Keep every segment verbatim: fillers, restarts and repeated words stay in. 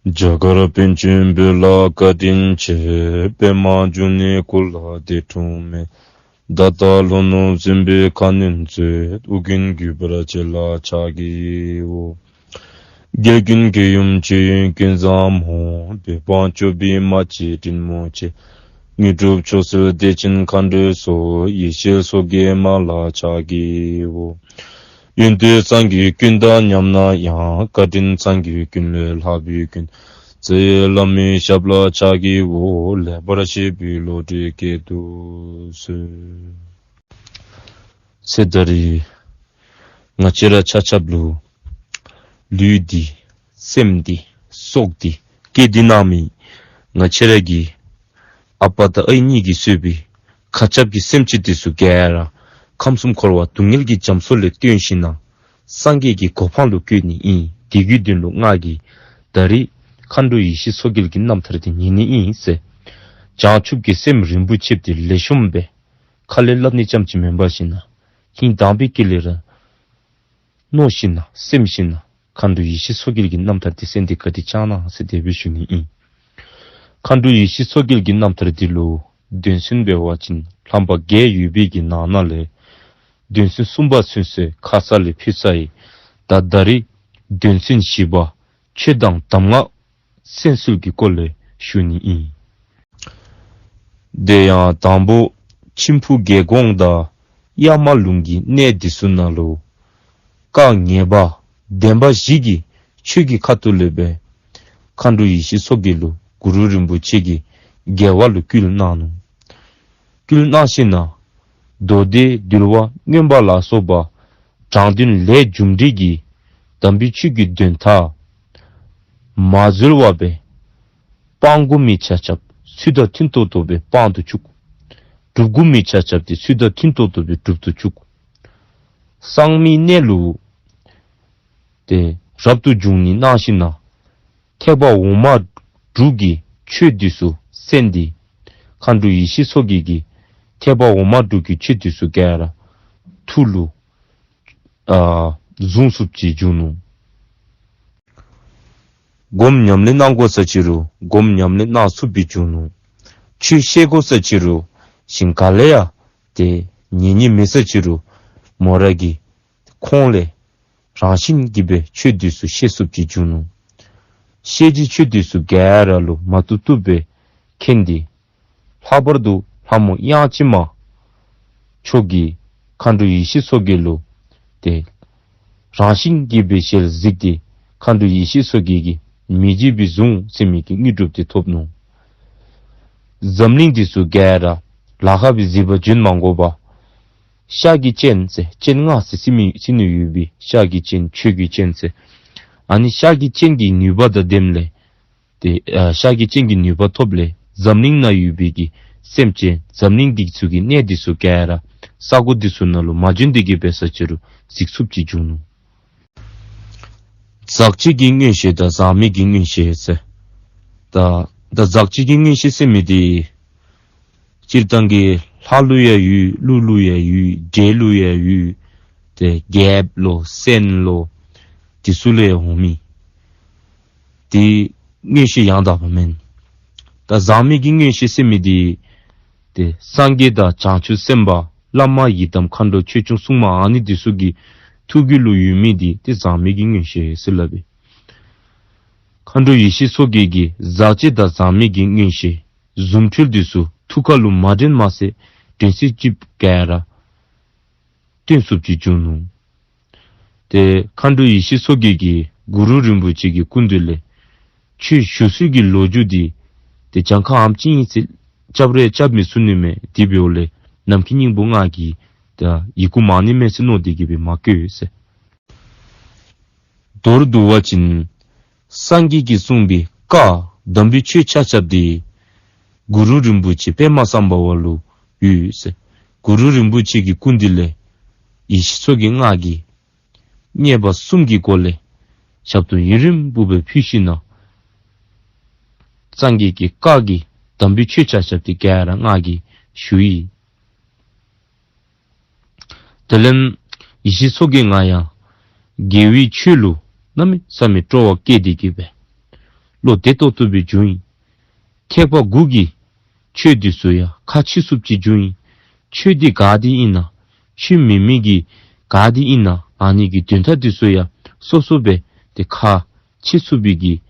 རྒྱ་གར་པཎ་ཆེན་བོད་ལ་བཀའ་དྲིན་ཆེ། པདྨ་འབྱུང་གནས་སྐུ་ལ་འདས་འཁྲུངས་མེད། ད་ལྟ་ལྷོ་ནུབ་སྲིན་པོའི་ཁ་གནོན་མཛད། ཨོ་རྒྱན་གུས་པར་མཇལ་ལ་ཕྱག་བགྱིའོ། རྒྱལ་ཀུན་མཁྱེན་ཡུམ་ཆོས་དབྱིངས་ཀུན་བཟང་མོ། བོད་འབངས་སྐྱོབ་པའི་མ་གཅིག་དྲིན་མོ་ཆེ། དངོས་གྲུབ་མཆོག་སྩོལ་བདེ་ཆེན་མཁའ་འགྲོའི་གཙོ། ཡེ་ཤེས་མཚོ་རྒྱལ་མ་ལ་ཕྱག་བགྱིའོ། ཡོན་ཏན་སངས་རྒྱས་ཀུན་དང་མཉམ་ན་ཡང་། བཀའ་དྲིན་སངས་རྒྱས་ཀུན་ལས་ལྷག་པའི་ཀུན། བརྩེ་བའི་བླ་མའི་ཞབས་ལ་ཕྱག་བགྱིའོ། ལེགས་པར་བཤད་པའི་བློ་གྲོས་བསྐྱེད་དུ་གསོལ། ཟེར་ད་རེས་ང་བཅས་ར་ཆ་ཁྱབ་ལུ་ལུས་འདི་སེམས་འདི་སྲོག་འདི་བསྐྱེད་དེ་གནང་མི་ང་བཅས་ར་གི་ཨ་པ་དང་ཨའི་གཉིས་ཀྱིས་གཙོས་པའི་མཁའ་ཁྱབ་ཀྱི་སེམས་ཅན་འདི་ཚུ་ག་ར་ཁམས་གསུམ་འཁོར་བ་སྡུག་བསྔལ་གྱི་རྒྱ་མཚོ་ལས་བཏོན་ཞིནམ་ན་སངས་རྒྱས་ཀྱི་གོ་འཕང་ལུ་བཀོད་ནི་ཨིན། དེ་གི་དོན་ལུ་ང་གིས་ད་རེས་མཁའ་འགྲོ་ཡེ་ཤེས་མཚོ་རྒྱལ་གྱི་རྣམ་ཐར་འདི་ཉན་ནི་ཨིན་ཟེར། བྱང་ཆུབ་ཀྱི་སེམས་རིན་པོ་ཆེ་འདི་ལེགས་ཤོམ་སྦེ་ཁ་ལས་སླབ་ནི་ཙམ་ཅིག་མེན་པར་ཞིནམ་ན་ཧིང་དྭངས་པའི་དཀྱིལ་ལས་ར་མནོ་ཞིནམ་ན་སེམས་ཞིནམ་ན་མཁའ་འགྲོ་ཡེ་ཤེས་མཚོ་རྒྱལ་གྱི་རྣམ་ཐར་འདི་གསན་ཏེ་བཀའ་དྲིན་བསྐྱང་གནང་ཟེར་དེ་སྦེ་ཞུ་ནི་ཨིན། མཁའ་འགྲོ་ཡེ་ཤེས་མཚོ་རྒྱལ་གྱི་རྣམ་ཐར་འདི་ལུ་དོན་ཚན་འབད་བ་ཅིན་ལྷམ་པ་བརྒྱད་ཡོད་པའི་གི་ནང་ན་ལས་དོན་ཚན་གསུམ་པ་ཚུན་ཚོད་ཁ་ཙ་ལས་ཕུལ་ཚར་ཡི། ད་ད་རེས་དོན་ཚན་བཞི་པ་ཆོས་དང་གདམས་ངག་གསན་སྲོལ་གྱི་སྐོར་ལས་ཞུ་ནི་ཨིན། དེ་ཡང་དང་པོ་མཆིམས་ཕུ་རྒྱལ་འགོང་དང་གཡའ་མ་ལུང་གི་གནས་འདི་ཚུ་ནང་ལུ་བཀའ་ངེས་པ་བདེན་པ་བཞི་གི་ཆོས་ཀྱི་ཁ་ཐུག་ལས་སྦེ་མཁའ་འགྲོ་ཡེ་ཤེས་མཚོ་རྒྱལ་ལུ་གུ་རུ་རིན་པོ་ཆེ་གིས་རྒྱལ་བ་ལུ་བསྐུལ་གནང་ནུག། བསྐུལ་གནང་ཞིནམ་ན་མདོ་སྡེ་འདུལ་བ་མངོན་པ་ལ་སོགས་པ་དྲང་དོན་ལས་རྒྱུ་འབྲས་ཀྱི་དམ་པའི་ཆོས་ཀྱི་དོན་དག་མ་འཛོལ་བ་སྦེ་སྤང་དགོ་མི་ཆ་ཁྱབ་ཚུལ་དང་མཐུན་ཏོག་ཏོ་སྦེ་སྤང་དུ་བཅུག། སྒྲུབ་དགོ་མི་ཆ་ཁྱབ་འདི་ཚུལ་དང་མཐུན་ཏོག་ཏོ་སྦེ་སྒྲུབ་ཏུ་བཅུག། གསང་མི་གནས་ལུ་ཏེ་རབ་ཏུ་བྱུང་ནི་གནང་ཞིནམ་ན་ཐེག་པ་འོག་མ་དྲུག་གི་ཆོས་འདི་ཚུ་གསན་ཏེ་མཁའ་འགྲོ་ཡེ་ཤེས་མཚོ་རྒྱལ་གྱིས་ཐེག་པ་འོག་མ་དྲུག་གི་ཆོས་འདི་ཚུ་ག་ར་ཐུགས་ལུ་ཨ་བཟུང་ཚུགསཔ་ཅིག་བྱུང་ནུག། སྒོམ་ཉམས་ལེན་གནང་དགོ་ས་ཅིག་རུང་སྒོམ་ཉམས་ལེན་གནང་ཚུགསཔ་སྦེ་བྱུང་ནུག། ཆོས་བཤད་དགོ་ས་ཅིག་རུང་ཞིང་ག་ལས་ཡང་ཏེ་ཉན་ནི་མེད་ས་ཅིག་རུང་མོ་ར་གིས་ཁོང་ལས་རང་བཞིན་གྱིས་སྦེ་ཆོས་འདི་ཚུ་བཤད་ཚུགསཔ་ཅིག་བྱུང་ནུག། བཤད་རྒྱུའི་ཆོས་འདི་ཚུ་ག་ར་ལུ་མ་བཏུབ་བཏུབ་སྦེ་མཁྱེན་ཏེ་ལྷག་པར་དུ་ལྷ་མོ་དབྱངས་ཅན་མ་མཆོག་གིས་མཁའ་འགྲོ་ཡེ་ཤེས་མཚོ་རྒྱལ་ལུ་ཏེ་རང་བཞིན་གྱིས་སྦེ་ཞལ་གཟིགས་ཏེ་མཁའ་འགྲོ་ཡེ་ཤེས་མཚོ་རྒྱལ་གྱིས་མི་བརྗེད་པའི་གཟུངས་ཟེར་མི་གི་དངོས་གྲུབ་འདི་ཐོབ་ནུག། འཛམ་གླིང་འདི་ཚུ་ག་ར་ལཱ་ཁག་སྦེ་གཟིགས་པར་བྱོན་མ་དགོ་པར་ཤར་གྱི་སྤྱན་ཟེར་སྤྱན་ལྔ་ཟེར་ཟེར་མི་ཟེར་ནི་ཡོད་པའི་ཤར་གྱི་སྤྱན་ཆོས་ཀྱི་སྤྱན་ཟེར་ཨ་ནི་ཤར་གྱི་སྤྱན་གྱི་ནུས་པ་དང་ལྡནམ་ལས་ཏེ་ཨ་ཤར་གྱི་སྤྱན་གྱི་ནུས་པ་ཐོབ་ལས་འཛམ་གླིང་ནང་ཡོད་པའི་གི་སེམས་ཅན་འཛམ་གླིང་འདི་ཚུ་གི་གནས་འདི་ཚུ་ག་ར་ས་གོ་འདི་ཚུ་ནང་ལུ་མ་བྱོན་ཏེ་གི་འབད་ས་ཅིག་རུང་གཟིགས་ཚུགསཔ་ཅིག་བྱུང་ནུག། ཟག་བཅས་ཀྱི་མངོན་ཤེས་དང་ཟག་མེད་ཀྱི་མངོན་ཤེས་ཟེར། ད་ད་ཟག་བཅས་ཀྱི་མངོན་ཤེས་ཟེར་མི་འདི་སྤྱིར་བཏང་གི་ལྷ་ལུ་ཡང་ཡོད། ཀླུ་ལུ་ཡང་ཡོད། འདྲེ་ལུ་ཡང་ཡོད། ཏེ་རྒྱལཔོ་ལོ་བཙན་ལོ་འདི་ཚུ་ལུ་ཡང་འོང་མི་འདི་མངོན་ཤེས་ཡང་དག་པ་མེན། ད་ཟག་མེད་ཀྱི་མངོན་ཤེས་ཟེར་མི་འདི་ཏེ་སངས་རྒྱས་དང་བྱང་ཆུབ་སེམས་དཔའ་བླ་མ་ཡི་དམ་མཁའ་འགྲོ་ཆོས་སྐྱོང་སྲུང་མ་ཨ་ནི་འདི་ཚུ་གི་ཐུགས་རྒྱུད་ལུ་ཡོད་མི་འདི་ཏེ་ཟག་མེད་ཀྱི་མངོན་ཤེས་ཟེར་སླབ་ཨིན། མཁའ་འགྲོ་ཡེ་ཤེས་མཚོ་རྒྱལ་གྱིས་ཟག་བཅས་དང་ཟག་མེད་ཀྱི་མངོན་ཤེས་རྫུ་འཕྲུལ་འདི་ཚུ་ཐུགས་ཁ་ལུ་མ་དྲན་མ་ཟད་དྲན་ཚད་ཅིག་ག་ར་སྟོན་ཚུགསཔ་ཅིག་བྱུང་ནུག། ཏེ་མཁའ་འགྲོ་ཡེ་ཤེས་མཚོ་རྒྱལ་གྱིས་གུ་རུ་རིན་པོ་ཆེ་གི་སྐུ་མདུན་ལས་ཆོས་ཞུ་སྲོལ་གྱི་ལོ་རྒྱུས་འདི་ཏེ་གྱངས་ཁ་ཨ་ནེམ་ཅིག་ཨིན་ཟེར་རྐྱབ་རུང་རྐྱབ་མི་ཚུགས་ནི་མས། དེ་འབདཝ་ལས་ནམ་མཁའི་སྙིང་པོ་ང་གིས་ད་ཡི་གུ་མང་ནི་མས་ཟེར་མནོ་སྟེ་གི་སྦེ་མ་བཀོད་ཟེར། མདོར་བསྡུ་བ་ཅིན་སངས་རྒྱས་ཀྱིས་གསུངས་པའི་བཀའ་དམ་པའི་ཆོས་ཆ་ཁྱབ་འདི་གུ་རུ་རིན་པོ་ཆེ་པདྨ་སམྦྷ་ཝ་ལུ་ཡོད་ཟེར། གུ་རུ་རིན་པོ་ཆེ་གི་སྐུ་མདུན་ལས་ཡེ་ཤེས་མཚོ་རྒྱལ་ང་གིས་མཉེས་པ་གསུམ་གྱི་སྒོ་ལས་ཞབས་ཏོག་ཡུན་རིང་པོ་སྦེ་ཕུལ་ཞིནམ་ན་སངས་རྒྱས་ཀྱི་བཀའ་གི་དམ་པའི་ཆོས་ཆ་ཁྱབ་འདི་ག་ར་ང་གིས་ཞུ་ཡི། དེ་ལས་ཡེ་ཤེས་མཚོ་རྒྱལ་ང་ཡང་དགེ་བའི་ཆོས་ལུ་གནམ་མེད་ས་མེད་སྤྲོ་བ་བསྐྱེད་དེ་གི་སྦེ་ བློ་བདེ་ཏོག་ཏོ་སྦེ་འགྱོཝ་ཨིན། ཐེག་པ་དགུ་གི་ཆོས་འདི་ཚུ་ཡང་ཁག་ཆེ་སུ་ཅིག་འགྱོཝ་ཨིན། ཆོས་འདི་ག་འདི་ཨིན་ན། ཆོས་མེན་མི་གི་ག་འདི་ཨིན་ན། ཨ་ནི་གི་དོན་དག་འདི་ཚུ་ཡང་སོ་སོ་སྦེ་ཏེ་ཁག་ཆེ་སུ་སྦེ་གི་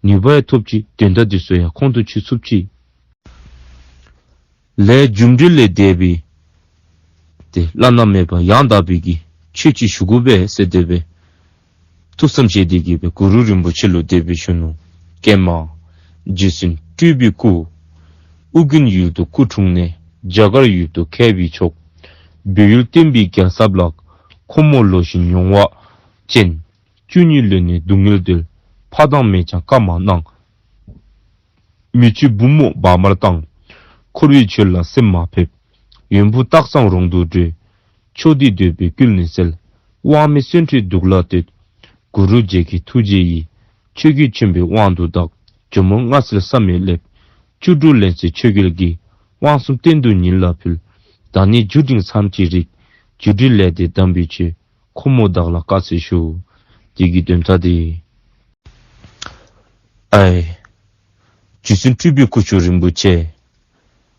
ནུས་པ་ཡང་ཐོབ་ཅི། དོན་དག་འདི་ཚུ་ཡང་ཁོང་དུ་ཆུད་ཚུགས་ཅི། ལས་རྒྱུ་འབྲས་ལས་འདས་པའི་ཏེ་བླ་ན་མེད་པ་ཡང་དག་པའི་གི་ཆོས་ཅིག་ཞུ་དགོ་པས་ཟེར་དེ་སྦེ་ཐུགས་བསམ་བཞེས་ཏེ་གི་སྦེ་གུ་རུ་རིན་པོ་ཆེ་ལུ་དེ་སྦེ་ཞུ་ནུག། ཀྱེ་མ། རྗེ་བཙུན་སྤྲུལ་པའི་སྐུ། ཨོ་རྒྱན་ཡུལ་དུ་སྐུ་འཁྲུངས་ནས། རྒྱ་གར་ཡུལ་དུ་མཁས་པའི་མཆོག། བོད་ཡུལ་བསྟན་པའི་རྒྱལ་ཚབ་ལགས། ཁོ་མོ་ལོ་བཞིན་མྱོང་བ་ཅན། བཅུ་གཉིས་ལོན་ནས་སྡུག་བསྔལ་བརྡོལ། ཕ་དང་མེས་ཀྱང་བཀའ་མ་གནང་། མི་ཆོས་བུ་མོ་བག་མར་བཏང་། འཁོར་བའི་ཆོས་ལ་སེམས་མ་ཕེབས། ཡོན་པོ་སྟག་ཚང་རོང་དུ་བྲོས། ཕྱོགས་འདི་སྡོད་པའི་སྐུལ་ནས་སེལ། དབང་མེད་གསོན་ཁྲིར་སྡུག་ལ་སྟོད། གུ་རུ་རྗེ་གི་ཐུགས་རྗེ་ཡིས། ཆོས་ཀྱི་ཆེན་པོའི་དབང་དུ་བདག། ཇོ་མོ་མངའ་གསོལ་བསམ་མེད་སླེབས། བཅུ་དྲུག་ལན་ཚེ་ཆོས་རྒྱལ་གྱིས། དབང་གསུམ་གཏན་དུ་ཉིད་ལ་ཕུལ། ད་ནི་རྒྱུ་འབྲས་མཚམས་ཀྱི་རིགས། རྒྱུ་འབྲས་ལས་འདས་དམ་པའི་ཆོས། ཁོ་མོ་བདག་ལ་བཀའ་སྩལ་ཞུ། དེ་གི་དོན་དག་འདི། ཨའི། རྗེ་བཙུན་སྤྲུལ་པའི་སྐུ་མཆོག་རིན་པོ་ཆེ།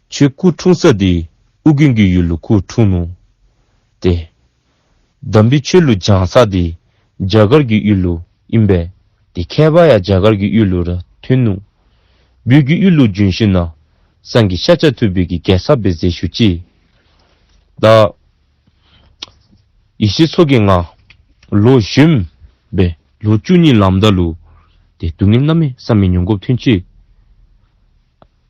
ཁྱོད་སྐུ་འཁྲུངས་ས་འདི་ཨོ་རྒྱན་གྱི་ཡུལ་ལུ་སྐུ་འཁྲུངས་ནུག། ཏེ་དམ་པའི་ཆོས་ལུ་སྦྱང་ས་འདི་རྒྱ་གར་གྱི་ཡུལ་ལུ་ཨིན་པས། ཏེ་མཁས་པ་ཡང་རྒྱ་གར་གྱི་ཡུལ་ལུ་ར་ཐོན་ནུག། བོད་ཀྱི་ཡུལ་ལུ་བྱོན་ཞིནམ་ལས་སངས་རྒྱས་ཤཱཀྱ་ཐུབ་པའི་གི་རྒྱལ་ཚབ་སྦེ་མཛད་བཞུགས་ཅི། ད་ཡེ་ཤེས་མཚོ་རྒྱལ་ང་ལོ་གཞོནམ་སྦེ་ལོ་བཅུ་གཉིས་ལངམ་ད་ལུ་ཏེ་སྡུག་བསྔལ་གནམ་མེད་ས་མེད་མྱོང་དགོཔ་ཐོན་ཅི།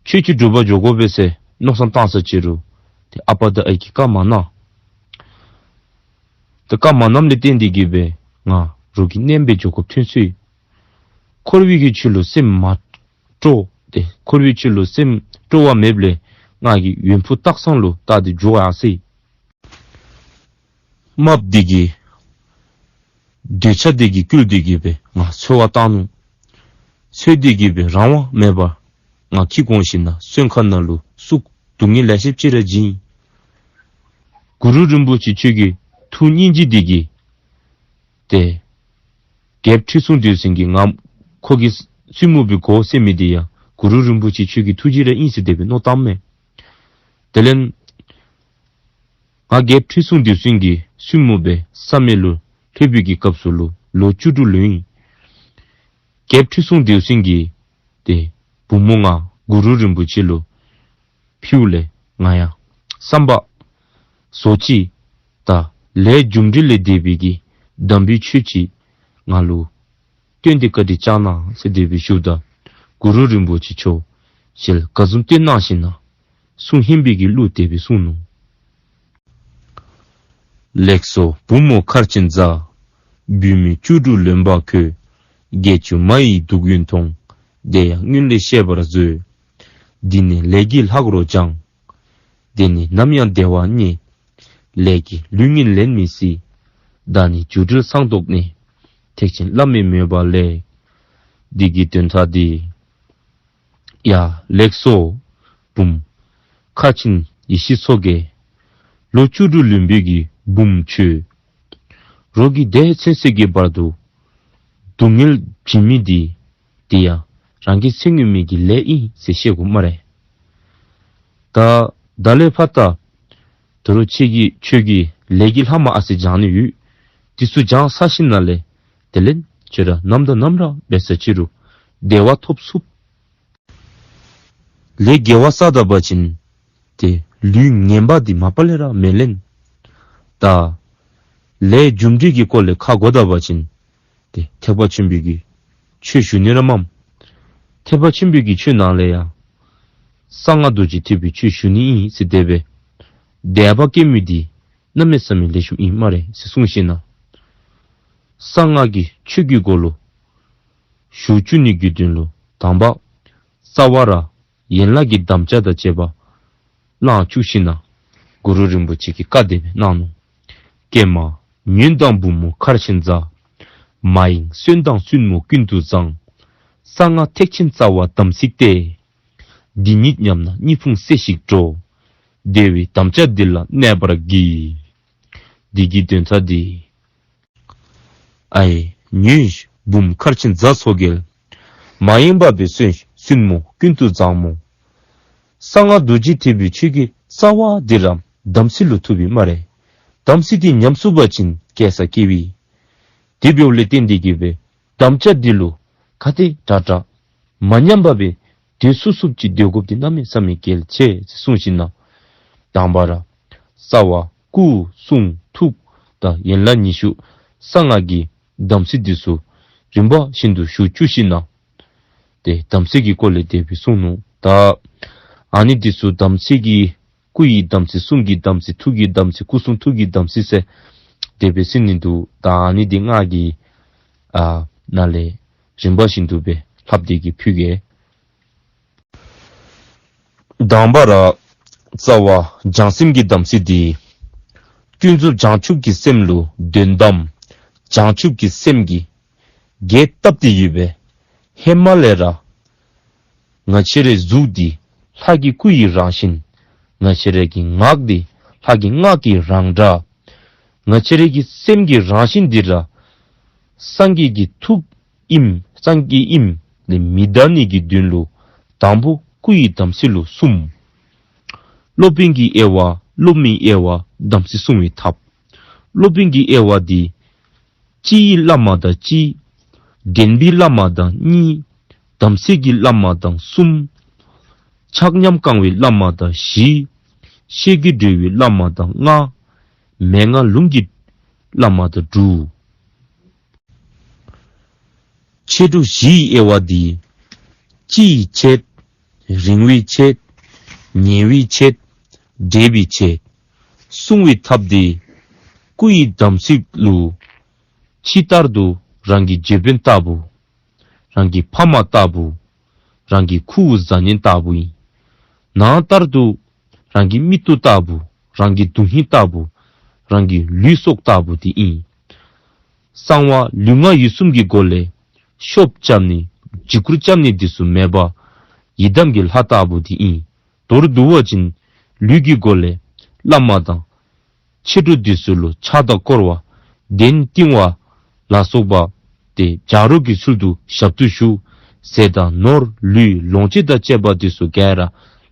ཆོས་ཀྱི་སྒྲུབ་པ་འགྱོ་དགོ་པས་ཟེར་མནོ་བསམ་བཏང་ས་ཅི་རུང་ཏེ་ཨ་པ་དང་ཨའི་གིས་བཀའ་མ་གནང་། ཏེ་བཀའ་མ་གནངམ་ལས་བརྟེན་ཏེ་གི་སྦེ་ང་རོགས་ཀྱི་གནས་སྦེ་འགྱོ་དགོཔ་ཐོན་སོ་ཡི། འཁོར་བའི་གི་ཆོས་ལུ་སེམས་མ་སྤྲོ། ཏེ་འཁོར་བའི་ཆོས་ལུ་སེམས་སྤྲོ་བ་མེདཔ་ལས་ང་གིས་ཡོན་པོ་སྟག་ཚང་ལུ་བལྟ་སྟེ་འགྱོ་ཡར་སོ་ཡི། རྨགཔ་འདི་གིས་འདོད་ཆགས་འདི་གིས་བསྐུལ་ཏེ་གི་སྦེ་ང་འཚོལ་བར་བཏང་ནུག། འཚོལ་ཏེ་གི་སྦེ་རང་དབང་མེད་པར་ང་འཁྱིད་འོང་ཞིནམ་ལས་བཙོན་ཁང་ནང་ལུ་བཙུགས། སྡུག་བསྔལ་ལེ་ཤ་ཅིག་ར་བྱིན། གུ་རུ་རིན་པོ་ཆེ་ཁྱོད་ཀྱི་ཐུགས་སྙིང་རྗེ་འདི་གིས་ཏེ་རྒྱལཔོ་ཁྲི་སྲོང་ལྡེའུ་བཙན་གྱིས་ང་ཁོ་གི་བཙུན་མོ་སྦེ་དགོ་ཟེར་མི་འདི་ཡང་གུ་རུ་རིན་པོ་ཆེ་ཁྱོད་ཀྱི་ཐུགས་རྗེ་ར་ཨིན་ཟེར་དེ་སྦེ་མནོ་བཏངམ་མས། དེ་ལས་ང་རྒྱལཔོ་ཁྲི་སྲོང་ལྡེའུ་བཙན་གྱི་བཙུན་མོ་སྦེ་བསམ་ཡས་ལུ་ལྷོད་པའི་གི་སྐབས་སུ་ལུ་ལོ་བཅུ་དྲུག་ལོན་ཡི། རྒྱལཔོ་ཁྲི་སྲོང་ལྡེའུ་བཙན་གྱིས་ཏེ་བུམོ་ང་གུ་རུ་རིན་པོ་ཆེ་ལུ་ཕུལཝ་ལས་ང་ཡང་བསམ་པ་བཟོ་ཅི། ད་ལས་རྒྱུ་འབྲས་ལས་འདས་པའི་གི་དམ་པའི་ཆོས་ཅིག་ང་ལུ་སྟོན་ཏེ་བཀའ་དྲིན་བསྐྱང་གནང་ཟེར་དེ་སྦེ་ཞུཝ་ད་གུ་རུ་རིན་པོ་ཆེ་མཆོག་ཞལ་དགའ་འཛུམ་སྟོན་གནང་ཞིནམ་ལས་གསུང་སྙན་པའི་གི་གླུ་དེ་སྦེ་གསུངས་ནུག། ལེགས་སོ་བུ་མོ་མཁར་ཆེན་བཟའ། བུད་མེད་བཅུ་དྲུག་ལོན་པ་ཁྱོད། བརྒྱད་ཅུ་མ་ཡི་སྡུག་ཡུན་ཐུང་། དེ་ཡང་སྔོན་ལས་ཤེས་པར་མཛོད། འདི་ནས་ལས་ཀྱི་ལྷག་རོ་སྦྱང་། དེ་ནི་ནམ་ཡང་བདེ་བ་རྙེད། ལས་ཀྱི་ལུས་ངན་ལེན་མི་སྲིད། བདག་ནི་རྒྱུ་འབྲས་སངས་རྟོགས་ནས། ཐེག་ཆེན་བླ་མའི་མོས་པ་ལས། འདི་གི་དོན་དག་འདི། ཡ་ལེགས་སོ་བུམོ་མཁར་ཆེན་ཡེ་ཤེས་མཚོ་རྒྱལ། ལོ་བཅུ་དྲུག་ལོན་པའི་གི་བུམོ་ཁྱོད། རོགས་ཀྱིས་དེ་ཚུན་ཚོད་ཀྱི་བར་དུ་སྡུག་བསྔལ་བྱིན་མི་འདི་དེ་ཡང་རང་གི་ཚེ་སྔོན་མའི་གི་ལས་ཨིན་ཟེར་ཤེས་དགོ་སྨ་རེ། ད་ད་ལས་ཕར་ད་ད་རུང་ཁྱོད་ཀྱི་ཁྱོད་ཀྱི་ལས་ཀྱི་ལྷག་མ་ཨ་ཙི་སྦྱང་ནི་ཡོད། དེ་ཚུ་སྦྱང་ཚར་ཞིནམ་ལས་དེ་ལས་ཁྱོད་ར་ནམ་དང་ནམ་ར་འབད་ས་ཅི་རུང་བདེ་བ་ཐོབ་ཚུགས། ལས་དགེ་བ་བསགས་ད་པ་ཅིན་ཏེ་ལུས་ངན་པ་འདི་མ་པ་ལས་ར་མི་ལེན། ད་ལས་རྒྱུ་འབྲས་ཀྱི་སྐོར་ལས་ཁ་གོ་ད་པ་ཅིན་ཏེ་ཐེག་པ་ཆེན་པོའི་གི་ཆོས་ཞུ་ནི་ར་མས། ཐེག་པ་ཆེན་པོའི་གི་ཆོས་ནང་ལས་ཡང་གསང་སྔགས་རྡོ་རྗེ་ཐེག་པའི་ཆོས་ཞུ་ནི་ཨིན་ཟེར་དེ་སྦེ་དད་པ་སྐྱེ་མི་འདི་གནམ་མེད་ས་མེད་ལེགས་ཤོམ་ཨིན་སྨ་རེ་ཟེར་གསུངས་ཞིནམ་ལས་གསང་སྔགས་ཀྱི་ཆོས་ཀྱི་སྒོ་ལུ་ཞུགས་བཅུག་ནི་གི་དོན་ལུ་དང་པ་རྩ་བ་ར་ཡན་ལག་གི་དམ་བཅའ་དང་བཅས་པ་བླངས་བཅུག་ཞིནམ་ལས་གུ་རུ་རིན་པོ་ཆེ་གིས་བཀའ་དེ་སྦེ་གནང་ནུག། ཀྱེ་མ། ཉོན་དང་བུ་མོ་མཁར་ཆེན་བཟའ། མ་ཡེངས་གསོན་དང་བཙུན་མོ་ཀུན་ཏུ་བཟང་། གསང་སྔགས་ཐེག་ཆེན་རྩ་བ་དམ་ཚིག་སྟེ། འདི་ཉིད་ཉམས་ན་གཉིས་ཕུང་སད་ཞིག་འགྲོ། བདེ་བའི་དམ་བཅའ་འདི་ལ་གནས་པར་བགྱི། འདི་གི་དོན་དག་འདི། ཨའི་ཉོན་བུམོ་མཁར་ཆེན་བཟའ་མཚོ་རྒྱལ། མ་ཡེངས་པ་སྦེ་བསྲུང་བསྲུང་སྨོ། ཀུན་ཏུ་བཟང་མོ། གསང་སྔགས་རྡོ་རྗེ་ཐེག་པའི་ཆོས་ཀྱི་རྩ་བ་འདི་ར་དམ་ཚིག་ལུ་ཐུགཔ་ཨིན་སྨ་རེ། དམ་ཚིག་འདི་ཉམས་སོང་པ་ཅིན་རྒྱལ་ས་སྐྱེ་བའི། དེ་འབདཝ་ལས་བརྟེན་ཏེ་གིས་སྦེ་དམ་བཅའ་འདི་ལུ་ག་དེ་དྲག་དྲག་མ་ཉམས་པར་སྦེ་སྡོད་ཚུགས་ཚུགསཔ་ཅིག་སྡོད་དགོཔ་འདི་གནམ་མེད་ས་མེད་གལ་ཆེ་ཟེར་གསུངས་ཞིནམ་ལས། དང་པ་ར་རྩ་བ་སྐུ་གསུང་ཐུགས་དང་ཡན་ལག་ཉི་ཤུ་གསང་སྔགས་ཀྱི་དམ་ཚིག་འདི་ཚུ་རིམ་པ་བཞིན་དུ་ཞུ་བཅུག་ཞིནམ་ལས། ཏེ་དམ་ཚིག་གི་སྐོར་ལས་དེ་སྦེ་གསུངས་ནུག། ད་ཨ་ནི་འདི་ཚུ་དམ་ཚིག་གི་སྐུ་ཡི་དམ་ཚིག། གསུང་གི་དམ་ཚིག། ཐུགས་ཀྱི་དམ་ཚིག། སྐུ་གསུང་ཐུགས་ཀྱི་དམ་ཚིག་ཟེར་དེ་སྦེ་གསུངས་ནི་འདུག། ད་ཨ་ནི་འདི་ང་གིས་ཨ་ནཱ་ལས་རིམ་པ་བཞིན་དུ་སྦེ་ལྷབ་སྟེ་གིས་ཕུལ་གེ། དང་པ་ར་རྩ་བ་བྱང་སེམས་ཀྱི་དམ་ཚིག་འདི། ཀུན་རྫོབ་བྱང་ཆུབ་ཀྱི་སེམས་ལུ་དོན་དམ་བྱང་ཆུབ་ཀྱི་སེམས་ཀྱིས་རྒྱས་བཏབ་སྟེ་ཡོད་པས། ཧེ་མ་ལས་ར་ང་བཅས་རའི་གཟུགས་འདི་ལྷ་གི་སྐུ་ཡི་རང་བཞིན། ང་བཅས་རའི་གི་ངག་འདི་ལྷ་གི་སྔགས་ཀྱི་རང་སྒྲ། ང་བཅས་རའི་གི་སེམས་ཀྱི་རང་བཞིན་འདི་ར་སངས་རྒྱས་ཀྱི་ཐུགས་ཨིནམ། སངས་རྒྱས་ཨིནམ་ལས་མི་འདའ་ནི་གི་དོན་ལུ་དང་པོ་སྐུ་ཡི་དམ་ཚིག་ལུ་གསུམ། སློབ་དཔོན་གྱི་དབྱེ་བ། སློབ་མའི་དབྱེ་བ། དམ་ཚིག་བསྲུང་བའི་ཐབས། སློབ་དཔོན་གྱི་དབྱེ་བ་འདི། སྤྱི་ཡི་བླ་མ་དང་གཅིག། འགྲན་པའི་བླ་མ་དང་གཉིས། དམ་ཚིག་གི་བླ་མ་དང་གསུམ། ཆགས་ཉམས་སྐང་བའི་བླ་མ་དང་བཞི། ཤེས་ཀྱིས་གྲོལ་བའི་བླ་མ་དང་ལྔ། མན་ངག་ལུང་གི་བླ་མ་དང་དྲུག། ཆེ་འགྲོ་བཞིའི་དབྱེ་བ་འདི། སྤྱི་ཡི་ཆེད། རིང་བའི་ཆེད། ཉེ་བའི་ཆེད། འབྲེལ་བའི་ཆེད། བསྲུང་བའི་ཐབས་འདི། སྐུ་ཡི་དམ་ཚིག་ལུ། ཕྱི་ལྟར་དུ་རང་གི་རྗེ་དཔོན་ལྟ་བུ། རང་གི་ཕ་མ་ལྟ་བུ། རང་གི་ཁུ་བཟའ་ཉེ་ལྟ་བུ་ཨིན། ནང་ལྟར་དུ་རང་གི་མིག་ཏོ་ལྟ་བུ། རང་གི་དོན་ཧིང་ལྟ་བུ། རང་གི་ལུས་སྲོག་ལྟ་བུ་འདི་ཨིན། གསང་བ་ལུས་ངག་ཡིད་གསུམ་གྱི་སྒོ་ལས་ཤོབ་རྐྱབ་ནི་འཇིགས་སྐུལ་རྐྱབ་ནི་འདི་ཚུ་མེད་པ་ཡི་དམ་གྱི་ལྷ་ལྟ་བུ་འདི་ཨིན། མདོར་བསྡུ་བ་ཅིན་ལུས་ཀྱི་སྒོ་ལས་བླ་མ་དང་ཆོས་གྲོགས་འདི་ཚུ་ལུ་ཕྱག་དང་བསྐོར་བ་གདན་བཏིང་བ་ལ་སོགས་པ་ཏེ་བྱ་རོག་གི་ཚུལ་དུ་ཞབས་ཏོག་ཞུ། ཟས་དང་ནོར་ལུས་ལོངས་སྤྱོད་དང་བཅས་པ་འདི་ཚུ་ག་ར་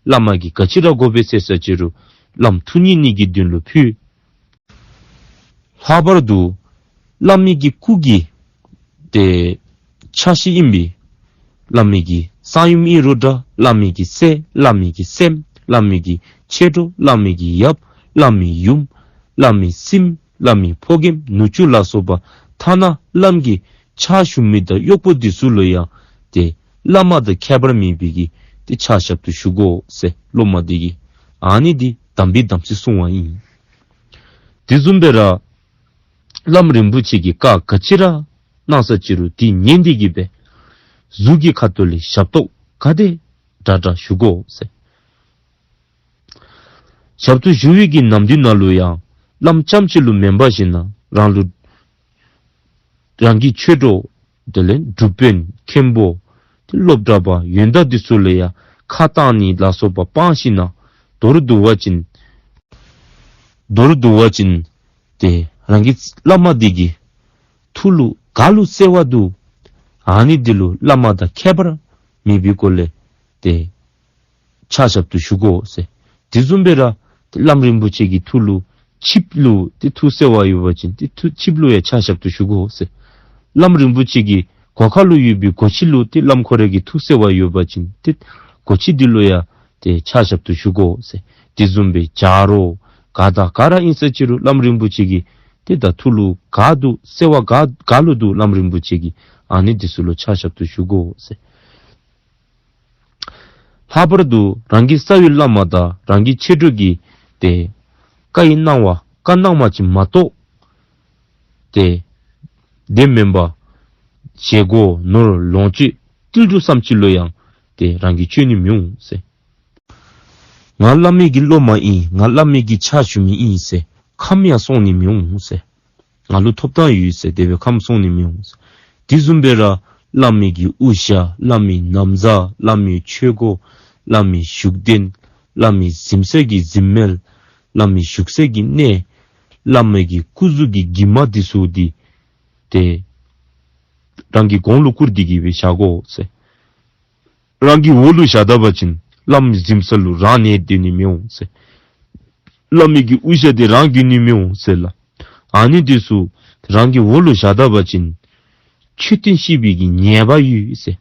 བླ་མ་གིས་ག་ཅི་ར་དགོ་པས་ཟེར་ས་ཅི་རུང་བླམ་ཐུགས་མཉེས་ནི་གི་དོན་ལུ་ཕུལ། ལྷག་པར་དུ་བླ་མའི་གི་སྐུ་གི་ཏེ་ཆ་ཤས་ཨིན་པས། བླ་མའི་གི་གསང་ཡུམ་ཨིན་རུང་འདྲ། བླ་མའི་གི་སྲས། བླ་མའི་གི་སྲསམོ། བླ་མའི་གི་ཆོས་གྲོགས། བླ་མའི་གི་ཡབ། བླ་མའི་ཡུམ། བླ་མའི་སྲིངམོ། བླ་མའི་ཕོ་རྒནམ་ནུ་གཅུང་ལ་སོགས་པ་ཐ་ན་བླམ་གི་ཕྱག་ཞུ་མི་དང་གཡོགཔོ་འདི་ཚུ་ལུ་ཡང་ཏེ་བླ་མ་དང་ཁྱད་པར་མེད་པའི་གི་ཏེ་ཕྱག་ཞབས་ཏོག་ཞུ་དགོ་ཟེར་སློབ་མ་འདི་གིས་ཨ་ནི་འདི་དམ་པའི་དམ་ཚིག་བསྲུང་བ་ཨིན། དེ་བཟུམ་སྦེ་ར་བླམ་རིན་པོ་ཆེ་གིས་བཀའ་ག་ཅི་ར་གནང་ས་ཅི་རུང་དེ་ཉན་ཏེ་གིས་སྦེ་གཟུགས་ཀྱི་ཁ་ཐུག་ལས་ཞབས་ཏོག་ག་དེ་དྲག་དྲག་ཞུ་དགོ་ཟེར། ཞབས་ཏོག་ཞུ་བའི་གི་ནམ་དུས་ནང་ལུ་ཡང་བླམ་རྐྱངམ་ཅིག་ལུ་མེན་པར་ཞིན་ན་རང་ལུ་རང་གི་ཆོས་གྲོགས་དེ་ལས་སྒྲུབ་དཔོན་མཁན་པོ་ཏེ་སློབ་གྲྭ་པ་ཡོན་བདག་འདི་ཚུ་ལུ་ཡང་ཁ་བཏང་ནི་ལ་སོགས་པ་སྤང་ཞིན་ན་མདོར་བསྡུ་བ་ཅིན་མདོར་བསྡུ་བ་ཅིན་ཏེ་རང་གི་བླ་མ་འདི་གི་ཐུགས་ལུ་ག་ལུ་བརྩེ་བ་འདུག། ཨ་ནི་འདི་ལུ་བླ་མ་དང་ཁྱད་པར་མེད་པའི་སྒོ་ལས་ཏེ་ཕྱག་ཞབས་ཏོག་ཞུ་དགོ་ཟེར། དེ་བཟུམ་སྦེ་ར་ཏེ་བླམ་རིན་པོ་ཆེ་གི་ཐུགས་ལུ་ཆིབས་ལུ་ཏེ་ཐུགས་བརྩེ་བ་ཡོད་པ་ཅིན་ཏེ་ཐུགས་ཆིབས་ལུ་ཡང་ཕྱག་ཞབས་ཏོག་ཞུ་དགོ་ཟེར། བླམ་རིན་པོ་ཆེ་གི་སྒོ་ཁ་ལུ་ཡོད་པའི་སྒོ་ཁྱི་ལུ་ཏེ་བླམ་ཁོ་རའི་གི་ཐུགས་བརྩེ་བ་ཡོད་པ་ཅིན་ཏེ་སྒོ་ཁྱི་འདི་ལུ་ཡང་ཏེ་ཕྱག་ཞབས་ཏོག་ཞུ་དགོ་ཟེར། དེ་བཟུམ་སྦེ་བྱ་རོག་ག་དང་ག་ར་ཨིན་ས་ཅི་རུང་བླམ་རིན་པོ་ཆེ་གི་ཏེ་ད་ཐུགས་ལུ་ག་འདུག། བརྩེ་བ་ག་ག་ལུ་འདུག། བླམ་རིན་པོ་ཆེ་གི་ཨ་ནི་འདི་ཚུ་ལུ་ཕྱག་ཞབས་ཏོག་ཞུ་དགོ་ཟེར། ལྷག་པར་དུ་རང་གི་རྩ་བའི་བླ་མ་དང་རང་གི་ཆོས་གྲོགས་ཀྱི་ཏེ་བཀའ་ཡི་གནང་བ་བཀའ་གནང་བ་ཅིག་མ་གཏོགས་ཏེ་དེ་མེན་པར་བཞེས་སྒོ་ནོར་ལོངས་སྤྱོད་ཏིལ་འབྲུ་ཙམ་ཅིག་ལུ་ཡང་ཏེ་རང་གིས་སྤྱོད་ནི་མི་འོང་ཟེར། ང་བླ་མའི་གི་སློབ་མ་ཨིན། ང་བླ་མའི་གི་ཕྱག་ཞུ་མི་ཨིན་ཟེར་ཁམས་ཡང་སོང་ནི་མི་འོང་ཟེར། ང་ལུ་ཐོབ་ཐང་ཡོད་ཟེར་དེ་སྦེ་ཁམས་སོང་ནི་མི་འོང་ཟེར། དེ་བཟུམ་སྦེ་ར་བླ་མའི་གི་དབུ་ཞྭ། བླ་མའི་ན་བཟའ། བླ་མའི་ཆོས་གོས། བླ་མའི་བཞུགས་གདན། བླ་མའི་གཟིམ་སའི་གི་གཟིམ་མལ། བླ་མའི་བཞུགས་སའི་གི་གནས། བླ་མའི་གི་སྐུ་གཟུགས་ཀྱི་གྱིབ་མ་འདི་ཚུ་འདི་ཏེ་རང་གི་གོང་ལུ་བཀུར་ཏེ་གིས་སྦེ་བཞག་དགོ་ཟེར། རང་གི་འོག་ལུ་བཞག་ད་པ་ཅིན་བླམ་གཟིམ་ས་ལུ་རང་གནས་སྡོད་ནི་མི་འོང་ཟེར། བླ་མའི་གི་དབུ་ཞྭ་འདི་རང་གྱོན་ནི་མི་འོང་ཟེར་ལགས། ཨ་ནི་འདི་ཚུ་རང་གི་འོག་ལུ་བཞག་ད་པ་ཅིན་མཆོད་རྟེན་བཤིག་པའི་གི་ཉེས་པ་ཡོད་ཟེར།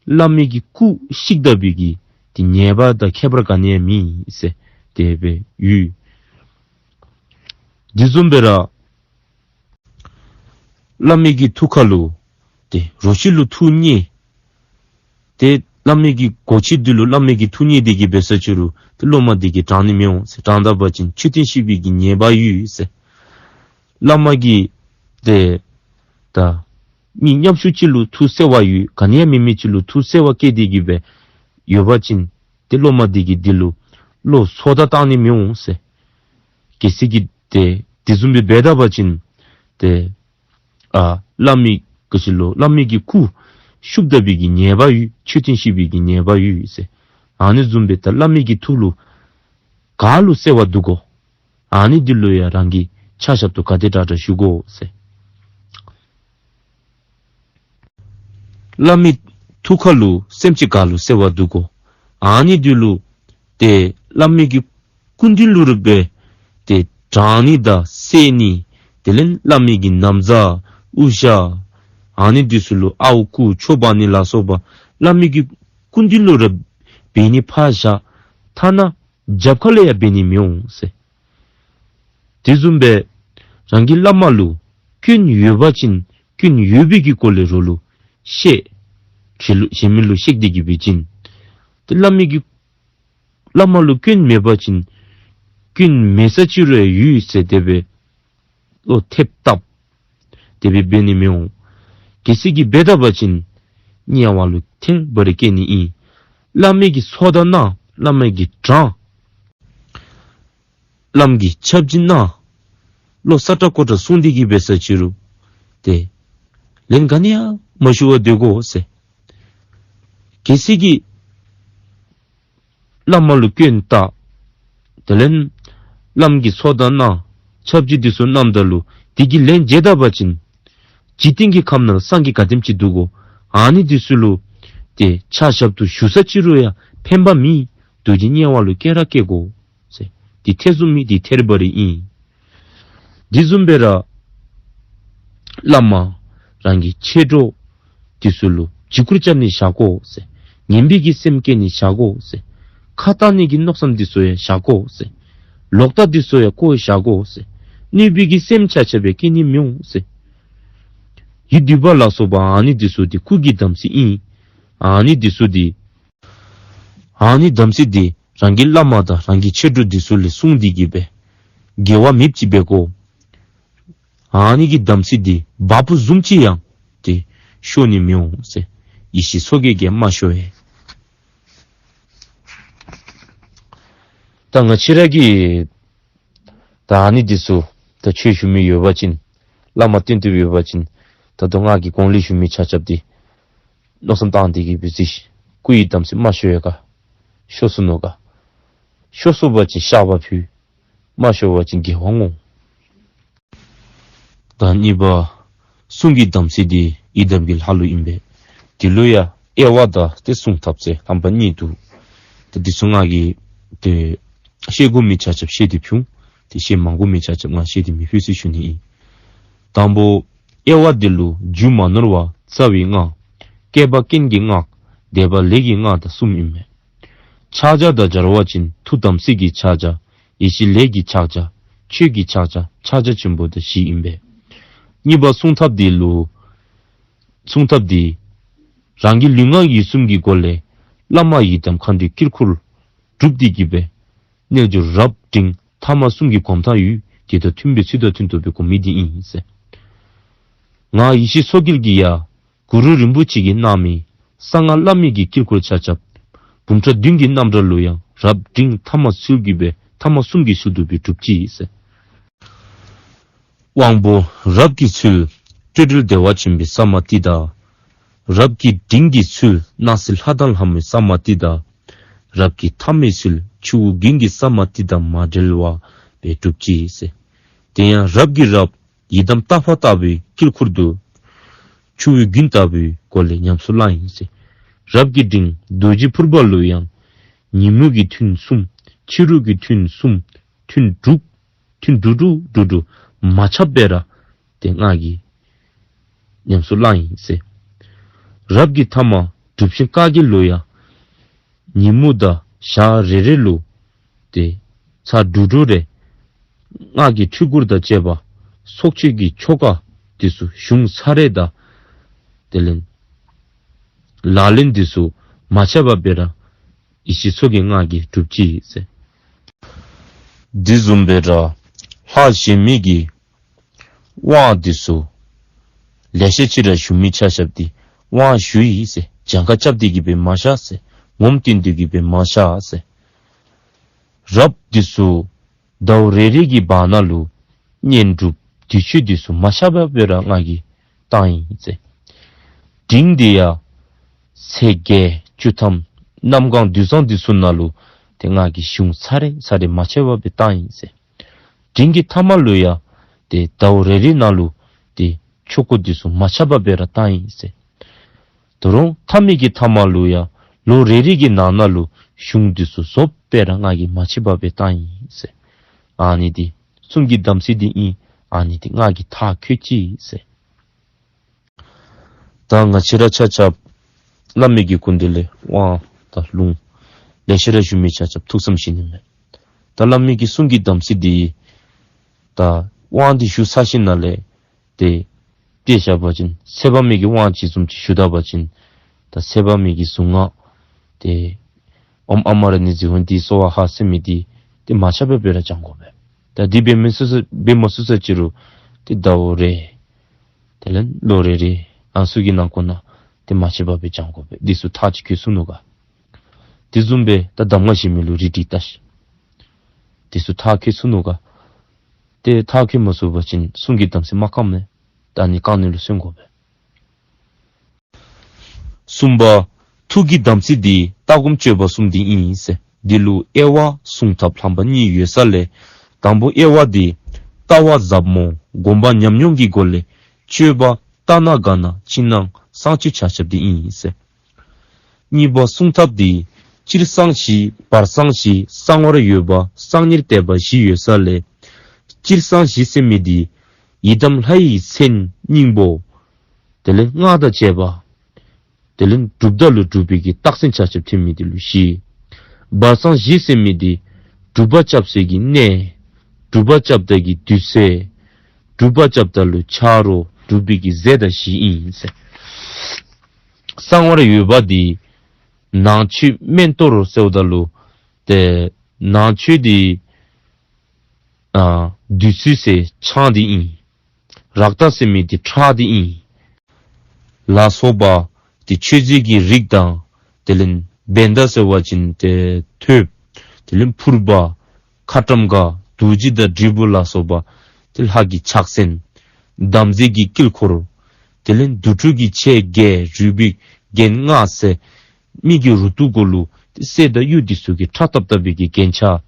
བླ་མའི་གི་སྐུ་བཤིག་ད་པའི་གི་དེ་ཉེས་པ་དང་ཁྱད་པར་ག་ནི་ཡང་མེད་ཟེར་དེ་སྦེ་ཡོད། དེ་བཟུམ་སྦེ་ར་བླ་མའི་གི་ཐུགས་ཁ་ལུ་ཏེ་རོ་ཁྱི་ལུ་ཐུག་ཉེས། ཏེ་བླ་མའི་གི་སྒོ་ཁྱི་འདི་ལུ་བླ་མའི་གི་ཐུག་ཉེས་འདི་གིས་འབད་ས་ཅི་རུང་ཏེ་སློབ་མ་འདི་གིས་དྲང་ནི་མི་འོང་ཟེར། དྲང་ད་པ་ཅིན་མཆོད་རྟེན་བཤིག་པའི་གི་ཉེས་པ་ཡོད་ཟེར། བླ་མ་གིས་ཏེ་ད་མི་ཉམ་ཆུང་ཅིག་ལུ་ཐུགས་བརྩེ་བ་ཡོད་ག་ནི་ཡང་མེད་མི་ཅིག་ལུ་ཐུགས་བརྩེ་བ་བསྐྱེད་དེ་གི་སྦེ་ཡོད་པ་ཅིན་ཏེ་སློབ་མ་འདི་གིས་འདི་ལུ་བློ་སོ་ད་བཏང་ནི་མི་འོང་ཟེར། གལ་སྲིད་ཀྱི་ཏེ་དེ་བཟུམ་སྦེ་འབད་ད་པ་ཅིན་ཏེ་ཨ་བླ་མའི་གི་ཅིག་ལུ་བླ་མའི་གི་སྐུ་བཤིག་ད་པའི་གི་ཉེས་པ་ཡོད། མཆོད་རྟེན་བཤིག་པའི་གི་ཉེས་པ་ཡོད་ཟེར། ཨ་ནི་བཟུམ་སྦེ་ད་བླ་མའི་གི་ཐུགས་ལུ་ག་ལུ་བརྩེ་བ་འདུག་གོ། ཨ་ནི་འདི་ལུ་ཡང་རང་གིས་ཆ་བཞག་ཏུ་ག་དེ་དྲག་དྲག་ཞུ་དགོ་ཟེར། བླ་མའི་ཐུགས་ཁ་ལུ་སེམས་ཅན་ག་ལུ་བརྩེ་བ་འདུག་གོ། ཨ་ནི་འདི་ལུ་ཏེ་བླ་མའི་གི་སྐུ་མདུན་ལུ་རུབ་སྦེ་ཏེ་དྲང་ནི་དང་བསད་ནི། དེ་ལས་བླ་མའི་གི་ན་བཟའ་དབུ་ཞྭ་ཨ་ནི་འདི་ཚུ་ལུ་ཨརཝ་རྐུ་ཆོས་འབག་ནི་ལ་སོགས་པ་བླ་མའི་གི་སྐུ་མདུན་ལུ་རུབ་འབད་ནི་ཕར་བཞག། ཐ་ན་རྒྱབ་ཁ་ལས་ཡང་འབད་ནི་མི་འོང་ཟེར། དེ་བཟུམ་སྦེ་རང་གི་བླ་མ་ལུ་སྐྱོན་ཡོད་པ་ཅིན་སྐྱོན་ཡོད་པའི་གི་སྐོར་ལས་རོགས་ལུ་བཤད། གཞན་ལུ་གཞན་མི་ལུ་བཤད་དེ་གི་འབད་བ་ཅིན་ཏེ་བླ་མའི་གི་བླ་མ་ལུ་སྐྱོན་མེད་པ་ཅིན་སྐྱོན་མེད་ས་ཅི་རུང་ཡང་ཡོད་ཟེར་དེ་སྦེ་བློ་ཐེབས་བཏབ། དེ་སྦེ་འབད་ནི་མི་འོང་། གལ་སྲིད་ཀྱི་འབད་ད་པ་ཅིན་དམྱལ་བ་ལུ་ཐེར་འབར་རེ་སྐྱེ་ནི་ཨིན། བླ་མའི་གི་ཚོགས་དང་གནང་། བླ་མའི་གི་གྲངས། བླམ་གིས་ཆབ་གཅིག་གནང་། བློ་སྲ་ཀྲག་ཀོ་ཀྲག་གསུངས་ཏེ་གི་འབད་ས་ཅི་རུང་ཏེ་ལན་ག་ནི་ཡང་མ་ཞུ་བར་སྡོད་དགོ་ཟེར། གལ་སྲིད་ཀྱི་བླ་མ་ལུ་སྐྱོན་བཏགས། དེ་ལས་བླམ་གིས་ཚོགས་དང་གནང་། ཆབ་གཅིག་འདི་ཚུ་གནངམ་ད་ལུ་དེ་གི་ལན་འཇལ་ད་པ་ཅིན་འཇིག་རྟེན་གྱི་ཁམས་ནང་སངས་རྒྱས་ག་དེམ་ཅིག་འདུག་གོ། ཨ་ནི་འདི་ཚུ་ལུ་ཏེ་ཆ་བཞག་ཏུ་ཞུ་ས་ཅི་རུང་ཡང་ཕན་པ་མེད། རྡོ་རྗེ་དམྱལ་བ་ལུ་སྐྱེ་ར་སྐྱེ་དགོ་ཟེར། འདི་ཐེར་ཟུག་མི་འདི་ཐེར་འབར་རེ་ཨིན། དེ་བཟུམ་སྦེ་ར་བླ་མ་རང་གི་མཆེད་གྲོགས་འདི་ཚུ་ལུ་འཇིགས་སྐུལ་རྐྱབ་ནི་བཞག་དགོ་ཟེར། ངན་པའི་གི་སེམས་བསྐྱེད་ནི་བཞག་དགོ་ཟེར། ཁ་བཏང་ནི་གི་མནོ་བསམ་འདི་ཚུ་ཡང་བཞག་དགོ་ཟེར། ལོག་ལྟ་འདི་ཚུ་ཡང་བཀོ་བཞག་དགོ་ཟེར། གནོད་པའི་གི་སེམས་ཆ་ཁྱབ་ཡང་བསྐྱེད་ནི་མི་འོང་ཟེར། ཡིད་སྡུག་པ་ལ་སོགས་པ་ཨ་ནི་འདི་ཚུ་འདི་སྐུ་གི་དམ་ཚིག་ཨིན། ཨ་ནི་འདི་ཚུ་འདི་ཨ་ནི་དམ་ཚིག་འདི་རང་གི་བླ་མ་དང་རང་གི་མཆེད་གྲོགས་འདི་ཚུ་ལས་གསུངས་ཏེ་གི་སྦེ་འགལ་བ་མེདཔ་ཅིག་འབད་དགོ། ཨ་ནི་གི་དམ་ཚིག་འདི་བ་སྤུ་བཟུམ་ཅིག་ཡང་ཏེ་ཤོར་ནི་མི་འོང་ཟེར། ཡེ་ཤེས་མཚོ་རྒྱལ་གྱིས་མ་ཤོར་བས། ད་ང་བཅས་ར་གིས་ད་ཨ་ནི་འདི་ཚུ་ད་ཆོས་ཞུ་མི་ཡོད་པ་ཅིན་བླ་མ་བསྟེན་ཏེ་ཡོད་པ་ཅིན་ད་ལྟོ་ང་གིས་གོང་ལས་ཞུ་མི་ཆ་ཁྱབ་འདི་མནོ་བསམ་བཏང་སྟེ་གི་འབད་ཅི། སྐུ་ཡི་དམ་ཚིག་མ་ཤོར་ཡོད་ག། ཤོར་སོ་ནུག་ག། ཤོར་སོ་བ་ཅིན་བཤགས་པ་ཕུལ། མ་ཤོར་བ་ཅིན་དགེ་བ་བསྔོ། ད་གཉིས་པ་གསུང་གི་དམ་ཚིག་འདི་ཡི་དམ་གྱི་ལྷ་ལུ་ཨིན་པས། འདི་ལུ་ཡང་དབྱེ་བ་དང་ཏེ་གསུང་ཐབས་ཟེར་རྣམ་པ་གཉིས་འདུག། ད་འདི་ཚུ་ང་གིས་ཏེ་ཤེས་དགོ་མི་ཆ་ཁྱབ་བཤད་དེ་ཕུལ། ཏེ་ཤེས་མ་དགོ་མི་ཆ་ཁྱབ་ང་བཤད་དེ་མི་ཕུལ་ཟེར་ཞུ་ནི་ཨིན། དང་པོ་དབྱེ་བ་འདི་ལུ་རྒྱུ་མ་ནོར་བ་རྩ་བའི་སྔགས། བསྐྱེད་པ་རྐྱེན་གྱི་སྔགས། བཟླས་པ་ལས་ཀྱི་སྔགས་དང་གསུམ་ཨིན་མས། ཕྱག་རྒྱ་དང་སྦྱར་བ་ཅིན་ཐུགས་དམ་ཚིག་གི་ཕྱག་རྒྱ། ཡེ་ཤེས་ལས་ཀྱི་ཕྱག་རྒྱ། ཆོས་ཀྱི་ཕྱག་རྒྱ། ཕྱག་རྒྱ་ཆེན་པོ་དང་བཞི་ཨིན་པས། གཉིས་པ་གསུང་ཐབས་འདི་ལུ་གསུང་ཐབས་འདི་རང་གི་ལུས་ངག་ཡིད་གསུམ་གྱི་སྒོ་ལས་བླ་མ་ཡི་དམ་མཁའ་འགྲོའི་དཀྱིལ་འཁོར་སྒྲུབ་སྟེ་གི་སྦེ་རྣལ་འབྱོར་རབ་འབྲིང་ཐ་མ་གསུམ་གྱི་སྒོམ་ཐངས་ཡོད། དེ་དང་མཐུན་པའི་ཚུལ་དང་མཐུན་ཏོག་སྦེ་སྒོམ་མི་འདི་ཨིན་ཟེར། ང་ཡེ་ཤེས་མཚོ་རྒྱལ་གྱིས་ཡང་གུ་རུ་རིན་པོ་ཆེ་གིས་གནང་མི་གསང་སྔགས་བླ་མེད་ཀྱི་དཀྱིལ་འཁོར་ཆ་ཁྱབ་འབུམ་ཕྲག་བདུན་གྱི་རྣམ་གྲངས་ལུ་ཡང་རབ་འབྲིང་ཐ་མ་ཚུལ་གྱི་སྦེ་ཐ་མ་གསུམ་གྱི་ཚུལ་དུ་སྦེ་སྒྲུབ་ཅི་ཟེར། དབང་པོ་རབ་ཀྱི་ཚུལ་སྤྲོས་བྲལ་བདེ་བ་ཆེན་པོའི་ས་མ་ཏི་དང་། རབ་ཀྱི་འབྲིང་གི་ཚུལ་སྣང་སྲིད་ལྷ་དང་ལྷ་མོའི་ས་མ་ཏི་དང་། རབ་ཀྱི་ཐ་མའི་ཚུལ་ཆུ་བོ་རྒྱུན་གྱི་ས་མ་ཏི་དང་མ་བྲལ་བ་སྦེ་སྒྲུབ་ཅི་ཟེར། དེ་ཡང་རབ་ཀྱི་རབ་ཡི་དམ་ཏག་ཕ་ལྟ་བུའི་དཀྱིལ་འཁོར་དུ་ཆུ་བོའི་རྒྱུན་ལྟ་བུའི་སྒོ་ལས་ཉམས་སུ་བླང་ཡི་ཟེར། རབ་ཀྱི་འབྲིང་རྡོ་རྗེ་ཕུར་པ་ལུ་ཡང་ཉིན་མོ་གི་ཐུན་གསུམ་ཕྱི་རུ་གི་ཐུན་གསུམ་ཐུན་དྲུག་ཐུན་དྲུག་དྲུག་དྲུག་དྲུག་མ་ཆག་པར་ཏེ་སྔགས་ཀྱི་ཉམས་སུ་བླང་ཡི་ཟེར། རབ་ཀྱི་ཐ་མ་སྒྲུབ་ཆེན་བཀའ་བརྒྱད་ལུ་ཡང་ཉིན་མོ་དང་ཞག་རེ་རེ་ལུ་ཏེ་ཚར་དྲུག་དྲུག་རེ་སྔགས་ཀྱི་འཕྲུལ་འཁོར་དང་བཅས་པ་ཚོགས་མཆོད་ཀྱི་ཆོ་ག་འདི་ཚུ་གཞུང་ཚར་རེ་དང་དེ་ལས་ལག་ལེན་འདི་ཚུ་མ་ཆག་པར་སྦེ་ར་ཡེ་ཤེས་མཚོ་རྒྱལ་སྔགས་ཀྱིས་སྒྲུབ་ཅི་ཟེར། འདི་བཟུམ་སྦེ་ར་ལྷ་གཞན་མི་གི་དབང་འདི་ཚུ་ལེ་ཤ་ཅིག་ར་ཞུ་མི་ཆ་ཁྱབ་འདི་དབང་ཞུ་ཡི་ཟེར། གྱངས་ཁ་རྐྱབ་སྟེ་གི་སྦེ་མ་བཞག་ཟེར། ངོམ་སྟོན་ཏེ་གི་སྦེ་མ་བཞག་ཟེར། རབ་འདི་ཚུ་ཟླཝ་རེ་རེ་གི་བར་ན་ལུ་བསྙེན་སྒྲུབ་དུས་མཆོད་འདི་ཚུ་མ་ཆག་པར་སྦེ་ར་སྔགས་ཀྱིས་བཏང་ཡི་ཟེར། འབྲིང་འདི་ཡང་ཚེས་བརྒྱད་བཅུ་ཐམ་གནམ་གང་དུས་བཟང་འདི་ཚུ་ནང་ལུ་ཏེ་སྔགས་ཀྱི་གཞུང་ཚར་རེ་ཚར་རེ་མ་ཆག་པར་སྦེ་བཏང་ཡི་ཟེར། འབྲིང་གི་ཐ་མ་ལུ་ཡང་ཏེ་ཟླཝ་རེ་རེ་ནང་ལུ་ཏེ་ཆོ་ག་འདི་ཚུ་མ་ཆག་པར་སྦེ་ར་བཏང་ཡི་ཟེར། ད་རུང་ཐ་མ་གི་ཐ་མ་ལུ་ཡང་ལོ་རེ་རེ་གི་ནང་ན་ལུ་གཞུང་འདི་ཚུ་རྫོགས་པར་ར་སྔགས་ཀྱིས་མ་ཆག་པར་སྦེ་བཏང་ཡི་ཟེར། ཨ་ནི་འདི་གསུང་གི་དམ་ཚིག་འདི་ཨིན། ཨ་ནི་འདི་སྔགས་ཀྱིས་མཐར་འཁྱོལ་ཅི་ཟེར། ད་ང་བཅས་ར་ཆ་ཁྱབ་བླ་མའི་གི་སྐུ་མདུན་ལས་དབང་དང་ལུང་ལེ་ཤ་ར་ཞུ་མི་ཆ་ཁྱབ་ཐུགས་བསམ་བཞེས་ནི་མས། ད་བླ་མའི་གི་གསུང་གི་དམ་ཚིག་འདི་ད་དབང་འདི་ཞུ་ཚར་ཞིནམ་ལས་ཏེ་ཏེ་བཤད་པ་ཅིན་ཚེ་དཔག་མེད་ཀྱི་དབང་ཅིག་བཟུམ་ཅིག་ཞུ་ད་པ་ཅིན་ད་ཚེ་དཔག་མེད་ཀྱི་གཟུངས་སྔགས་ཏེ་ཨོཾ་ཨ་མ་ར་ཎི་ཙི་ཧཱུྃ་ཏེ་སྭཱ་ཧཱ་ཟེར་མི་འདི་ཏེ་མ་ཆག་པར་སྦེ་ར་བགྱང་དགོ་པས། ད་འདི་འབད་མི་ཚུགས་ས་འབད་མ་ཚུགས་ས་ཅི་རུང་ཏེ་ཟླཝ་རེ་དེ་ལས་ལོ་རེ་རེ་ཨ་ནི་ཚུ་གི་ནང་འཁོད་ནང་ཏེ་མ་ཆག་པར་སྦེ་བགྱང་དགོ་པས། འདི་ཚུ་མཐར་ཅིག་འཁྱོལ་ཚུགས་ནུག་ག། དེ་བཟུམ་སྦེ་ད་གདམས་ངག་གཞན་མི་ལུ་རིགས་སྒྲིག་ལྟ་ཤིག། དེ་ཚུ་མཐར་འཁྱོལ་ཚུགས་ནུག་ག། ཏེ་མཐར་འཁྱོལ་མ་ཚུགས་པ་ཅིན་གསུང་གི་དམ་ཚིག་མ་བསྐངམ་མས། ད་ནི་བསྐང་ནི་ལུ་བརྩོན་དགོ་པས། གསུམ་པ་ཐུགས་ཀྱི་དམ་ཚིག་འདི་ལྟ་སྒོམ་སྤྱོད་པ་གསུམ་འདི་ཨིན་ཟེར། འདི་ལུ་དབྱེ་བ་གསུང་ཐབས་ལྷམ་པ་གཉིས་ཡོད་ས་ལས་དང་པོ་དབྱེ་བ་འདི་ལྟ་བ་ཟབ་མོ་སྒོམ་པ་ཉམས་མྱོང་གི་སྒོ་ལས་སྤྱོད་པ་ལྟ་ན་དགའ་ན་ཕྱི་ནང་གསང་སྤྱོད་ཆ་ཁྱབ་འདི་ཨིན་ཟེར། གཉིས་པ་གསུང་ཐབས་འདི་སྤྱིར་གསང་བཞི་བར་གསང་བཞི་གསང་བར་འོས་པ་གསང་ཉེར་གཏད་པ་བཞི་ཡོད་ས་ལས་སྤྱིར་གསང་བཞི་ཟེར་མི་འདི་ཡི་དམ་ལྷ་ཡི་མཚན་སྙིང་པོ་དེ་ལས་སྔགས་དང་བཅས་པ་དེ་ལས་སྒྲུབ་ད་ལུ་སྒྲུབ་པའི་གི་རྟགས་མཚན་ཆ་ཁྱབ་ཐོན་མི་འདི་ལུ་བཞི། བར་གསང་བཞི་ཟེར་མི་འདི་སྒྲུབ་པ་རྐྱབ་སའི་གི་གནས་སྒྲུབ་པ་རྐྱབ་ད་གི་དུས་ཚོད་སྒྲུབ་པ་རྐྱབ་ད་ལུ་ཆ་རོགས་སྒྲུབ་པའི་གི་རྫས་དང་བཞི་ཨིན་ཟེར། གསང་བར་འོས་པ་འདི་ནང་མཆོད་སྨན་གཏོར་ཟེརཝ་ད་ལུ་ཏེ་ནང་མཆོད་འདི་ཨ་བདུད་རྩི་ཟེར་ཆང་འདི་ཨིན། རཀྟ་ཟེར་མི་འདི་ཁྲག་འདི་ཨིན། ལ་སོགས་པ་ཏེ་མཆོད་རྫས་ཀྱི་རིགས་དང་དེ་ལས་བྷནྡྷ་ཟེར་བ་ཅིན་ཏེ་ཐོདཔ་དེ་ལས་ཕུར་པ་ཁ་ཊྭཱཾ་ག་རྡོ་རྗེ་དང་དྲིལ་བུ་ལ་སོགས་པ་ཏེ་ལྷ་གི་ཕྱག་མཚན་དམ་རྫས་ཀྱི་དཀྱིལ་འཁོར་དེ་ལས་དུར་ཁྲོད་ཀྱི་ཆས་བརྒྱད་རུས་པའི་རྒྱན་ལྔ་ཟེར་མི་གི་རུ་ཏོག་གུ་ལུ་ཏེ་གསེར་དང་གཡུ་འདི་ཚུ་གི་ཁྲག་བཏབ་བཏབ་པའི་གི་རྒྱན་ཆ་ང་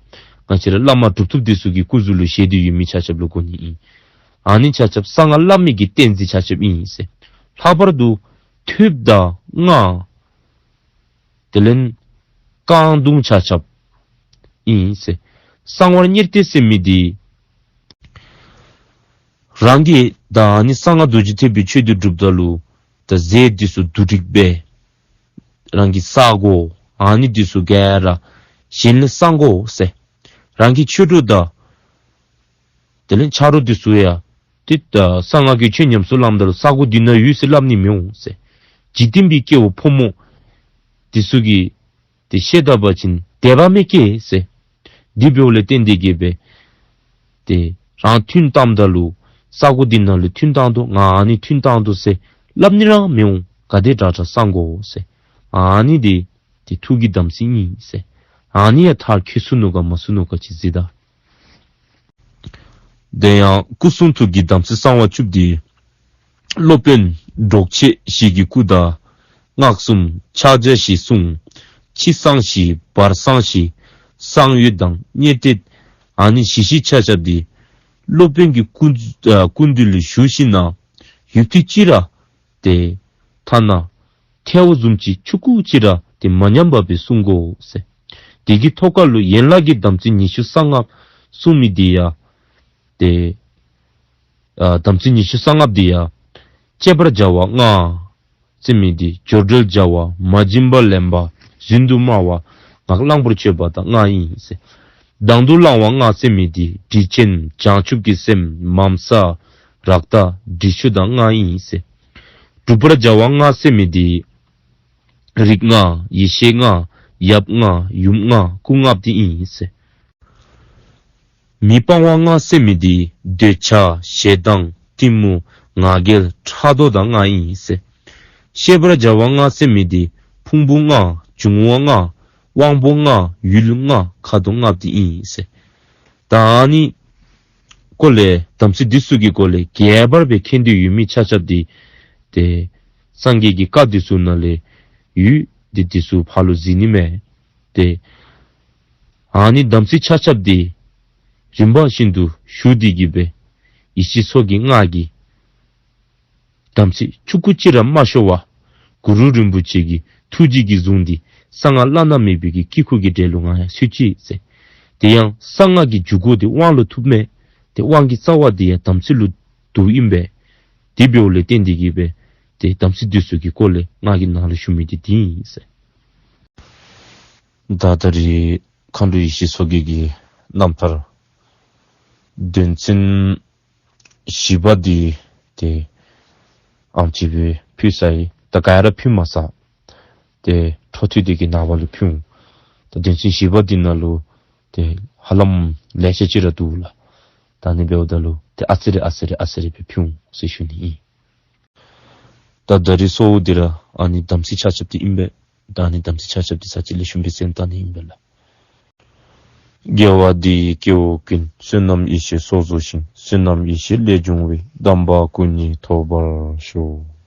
བཅས་ར་བླ་མ་གྲུབ་ཐོབ་འདི་ཚུ་གི་སྐུ་གཟུགས་ལུ་བཞེས་ཏེ་ཡོད་མི་ཆ་ཁྱབ་ལུ་དགོ་ནི་ཨིན། ཨ་ནི་ཆ་ཁྱབ་གསང་སྔགས་བླ་མེད་ཀྱི་ཏིང་འཛིན་ཆ་ཁྱབ་ཨིན་ཟེར། ལྷག་པར་དུ་ཐོདཔ་དང་སྔགས་དེ་ལས་རྐང་དུང་ཆ་ཁྱབ་ཨིན་ཟེར། གསང་བར་གཉེར་གཏད་ཟེར་མི་འདི་རང་གིས་ད་ཨ་ནི་གསང་སྔགས་རྡོ་རྗེ་ཐེག་པའི་ཆོས་འདི་སྒྲུབ་ད་ལུ་ད་རྫས་འདི་ཚུ་བསྡུ་སྒྲིག་འབད་རང་གིས་བསག་དགོ། ཨ་ནི་འདི་ཚུ་ག་ར་གཞན་ལས་གསང་དགོ་ཟེར། རང་གི་ཆོས་གྲོགས་དང་དེ་ལས་ཆ་རོགས་འདི་ཚུ་ཡང་ཏེ་ད་གསང་སྔགས་ཀྱི་ཆོས་ཉམས་སུ་བླངམ་ད་ལུ་ས་གོ་འདི་ནང་ཡོད་ཟེར་སླབ་ནི་མི་འོང་ཟེར། འཇིག་རྟེན་པའི་སྐྱེ་བོ་ཕོ་མོ་འདི་ཚུ་གིས་ཏེ་ཤེས་ད་པ་ཅིན་དད་པ་མེད་ཀྱི་ཟེར། འདི་འབདཝ་ལས་བརྟེན་ཏེ་གི་སྦེ་ཏེ་རང་ཐུན་བཏངམ་ད་ལུ་ས་གོ་འདི་ནང་ལུ་ཐུན་བཏང་དོ་ང་ཨ་ནི་ཐུན་བཏང་དོ་ཟེར་སླབ་ནི་ར་མི་འོང་། ག་དེ་དྲག་དྲག་གསང་དགོ་ཟེར། ཨ་ནི་འདི་ཏེ་ཐུགས་ཀྱི་དམ་ཚིག་ཨིན་ཟེར། ཨ་ནི་ཡང་མཐར་འཁྱོལ་ཚུགས་ནུག་ག་མ་ཚུགས་ནུག་ག་ཅིག་གཟིགས་ད། དེ་ཡང་སྐུ་གསུང་ཐུགས་ཀྱི་དམ་ཚིག་གསང་བ་བཅུ་འདི་སློབ་དཔོན་གྲོགས་མཆེད་བཞི་གི་སྐུ་དང་སྔགས་གསུམ་ཕྱག་རྒྱ་བཞི་གསུང་། ཕྱི་གསང་བཞི་བར་གསང་བཞི་གསང་འོས་དང་གཉེར་གཏད་ཨ་ནི་བཞི་བཞི་ཆ་ཁྱབ་འདི་སློབ་དཔོན་གྱི་སྐུ་ཨ་སྐུ་མདུན་ལུ་ཞུ་ཞིནམ་ན་ཡུདཔ་ཐེངས་ཅིག་ར་ཏེ་ཐ་ན་ ཐལཝ་བཟུམ་ཅིག་ཆུང་ཀུ་ཅིག་ར་ཏེ་མ་ཉམས་པར་སྦེ་བསྲུང་དགོ་ཟེར། དེ་གི་ཐོག་ཁར་ལུ་ཡན་ལག་གི་དམ་ཚིག་ཉི་ཤུ་རྩ་ལྔ་བསྲུང་མི་འདི་ཡང་ཏེ་ཨ་དམ་ཚིག་ཉི་ཤུ་རྩ་ལྔ་འདི་ཡང་བཅས་པར་བྱ་བ་ལྔ་ཟེར་མི་འདི་སྦྱོར་སྒྲོལ་བྱ་བ། མ་བྱིན་པར་ལེན་པ། རྫུན་དུ་སྨྲ་བ། ངག་བླང་པོར་སྤྱོད་པ་དང་ལྔ་ཨིན་ཟེར། དང་དུ་བླང་བ་ལྔ་ཟེར་མི་འདི་དྲིན་ཅན་བྱང་ཆུབ་ཀྱི་སེམས་མང་ས་རཀྟ་དྲི་ཆུ་དང་ལྔ་ཨིན་ཟེར། སྒྲུབ་པར་བྱ་བ་ལྔ་ཟེར་མི་འདི་རིགས་ལྔ་ཡེ་ཤེས་ལྔ་ཡབ་ལྔ་ཡུམ་ལྔ་སྐུ་ལྔ་འདི་ཨིན་ཟེར། མི་སྤང་བ་ལྔ་ཟེར་མི་འདི་འདོད་ཆགས་ཞེ་སྡང་གཏི་མུག་ང་རྒྱལ་ཕྲག་དོག་དང་ལྔ་ཨིན་ཟེར། ཤེས་པར་བྱ་བ་ལྔ་ཟེར་མི་འདི་ཕུང་པོ་ལྔ་འབྱུང་བ་ལྔ་དབང་པོ་ལྔ་ཡུལ་ལྔ་ཁ་དོག་ལྔ་འདི་ཨིན་ཟེར། ད་ཨ་ནི་སྐོར་ལས་དམ་ཚིག་འདི་ཚུ་གི་སྐོར་ལས་རྒྱས་པར་སྦེ་མཁྱེན་འདོད་ཡོད་མི་ཆ་ཁྱབ་འདི་ཏེ་སངས་རྒྱས་ཀྱི་བཀའ་འདི་ཚུ་ནང་ལས་ཡོད། ཏེ་འདི་ཚུ་ཕར་ལུ་གཟིགས་ནི་མས། ཏེ་ཨ་ནི་དམ་ཚིག་ཆ་ཁྱབ་འདི་རིམ་པ་བཞིན་དུ་ཞུ་སྟེ་གི་སྦེ་ཡེ་ཤེས་མཚོ་རྒྱལ་ང་གིས་དམ་ཚིག་ཆུང་ཀུ་ཅིག་ར་མ་ཤོར་བར་གུ་རུ་རིན་པོ་ཆེ་གི་ཐུགས་རྗེ་གིས་བཟུང་སྟེ་གསང་སྔགས་བླ་ན་མེད་པའི་གི་དཀྱིལ་འཁོར་གྱི་གྲལ་ལུ་ང་ཡང་ཚུད་ཅི་ཟེར། དེ་ཡང་གསང་སྔགས་ཀྱི་འཇུག་སྒོ་འདི་དབང་ལུ་ཐུགཔ་མས། ཏེ་དབང་གི་རྩ་བ་འདི་ཡང་དམ་ཚིག་ལུ་འདུཝ་ཨིན་པས། དེ་འབདཝ་ལས་བརྟེན་ཏེ་གི་སྦེ་ཏེ་དམ་ཚིག་འདི་ཚུ་གི་སྐོར་ལས་ང་གིས་ནཱ་ལུ་ཞུ་མི་འདི་འདི་ཨིན་ཟེར། ད་ད་རིས་མཁའ་འགྲོ་ཡེ་ཤེས་མཚོ་རྒྱལ་གྱི་རྣམ་ཐར་དོན་ཚན་བཞི་པ་འདི་ཏེ་ཨེམ་ཅིག་སྦེ་ཕུལ་ཚར་ཡི། ད་ག་ར་ཕུལ་མ་ཚར། ཏེ་འཕྲོ་མཐུད་དེ་གི་ནངས་པ་ལུ་ཕུལ་འོང་། ད་དོན་ཚན་བཞི་པ་འདི་ནང་ལུ་ཏེ་ཧ་ལམ་ལེ་ཤ་ཅིག་ར་འདུག་ལགས། ད་ཨ་ནི་འབདཝ་ད་ལུ་ཏེ་ཨ་ཙི་རེ་ཨ་ཙི་རེ་ཨ་ཙི་རེ་སྦེ་ཕུལ་འོང་ཟེར་ཞུ་ནི་ཨིན། ད་ད་རིས་གཙོ་བོ་འདི་ར་ཨ་ནི་དམ་ཚིག་ཆ་ཁྱབ་འདི་ཨིན་པས། ད་ཨ་ནི་དམ་ཚིག་ཆ་ཁྱབ་འདི་ཚར་གཅིག་ལེགས་ཤོམ་སྦེ་གསན་གཏང་ནི་ཨིན་པས་ལགས། དགེ་བ་འདི་ཡིས་སྐྱེ་བོ་ཀུན། བསོད་ནམས་ཡེ་ཤེས་ཚོགས་རྫོགས་ཤིང་། བསོད་ནམས་ཡེ་ཤེས་ལས་བྱུང་བའི། དམ་པ་སྐུ་གཉིས་ཐོབ་པར་ཤོག།